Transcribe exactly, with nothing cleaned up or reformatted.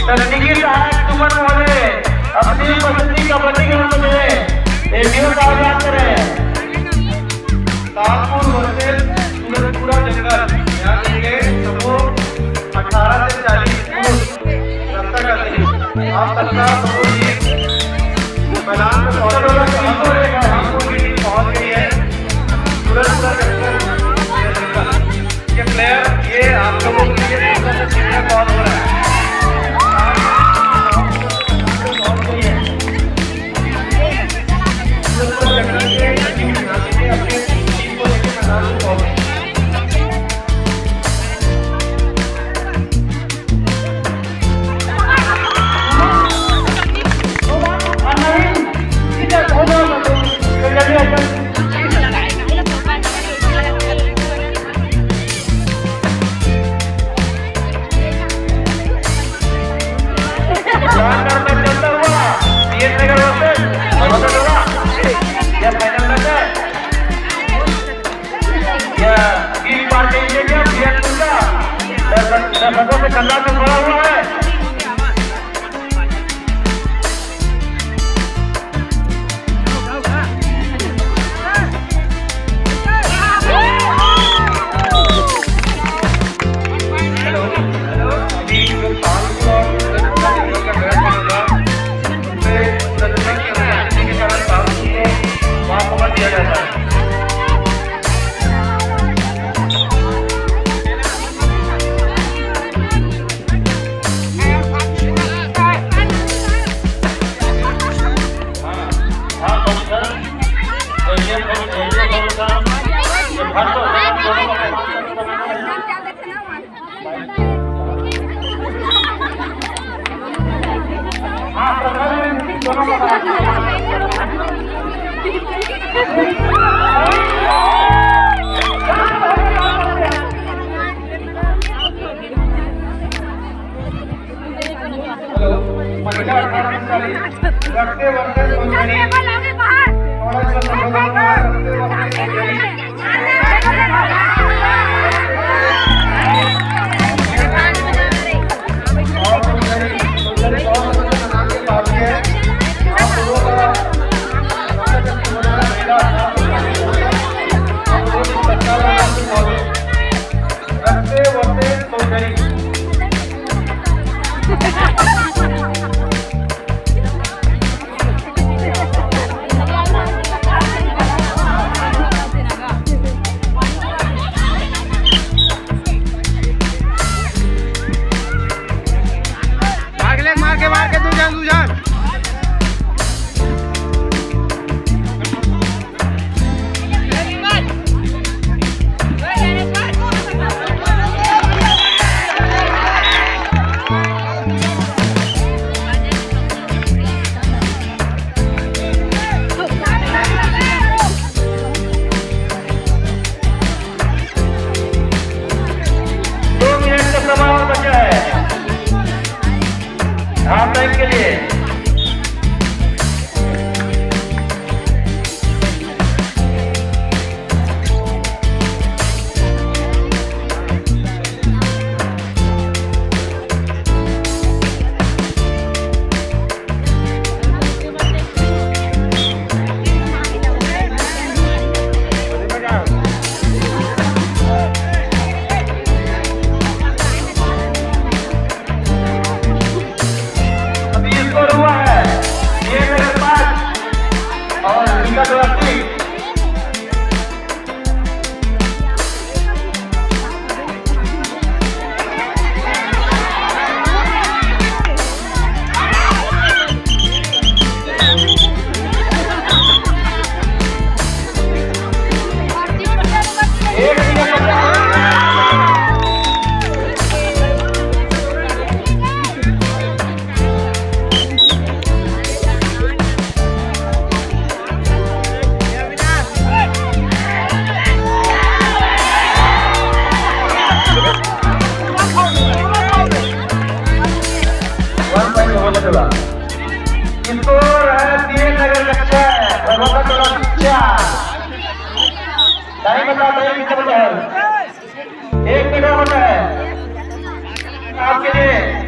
तकनीकी सहायक सुमन महोदय अपनी उपस्थिति का प्रतीक रूप में एमडीओ साहब याद करें। तालपुर वर्सेस सूरजपुरा जंगल, यहाँ के समूह अठारह से चालीस पुरुष रक्षा करते हैं। आप सबका समूह जी मैदान में पहुंच गए हैं, हमको भी टीम पहुंच गई है। सूरजपुरा जंगल, ये प्लेयर, ये आप लोगों के लिए दूसरा से सीनियर कॉल हो रहा है। दर्शकों से कंधा से भरा हुआ है। हेलो, महिला अठारह से चालीस, रखते वरते सोनझड़ी, थोड़ा सा संबोधन हुआ, रखते वरते सोनझड़ी। और सोनझड़ी, सोनझड़ी बहुत अच्छा बना के पाती है। आप लोगों का महिला अठारह से चालीस, आप लोग इस प्रकार रखते वरते सोनझड़ी। मार के ले, मार के, मार के, दू झन, दू झन। दो मिनट का समय और बचा है। हाफ टाइम के लिए। अभी स्कोर हुआ है छह नंबर पाँच और विकास अवस्थी। स्कोर है तीन नगर का छह, भगवंत टोला चार। टाइम बता दो, कितने बजे है? एक मिनट होता है आपके लिए।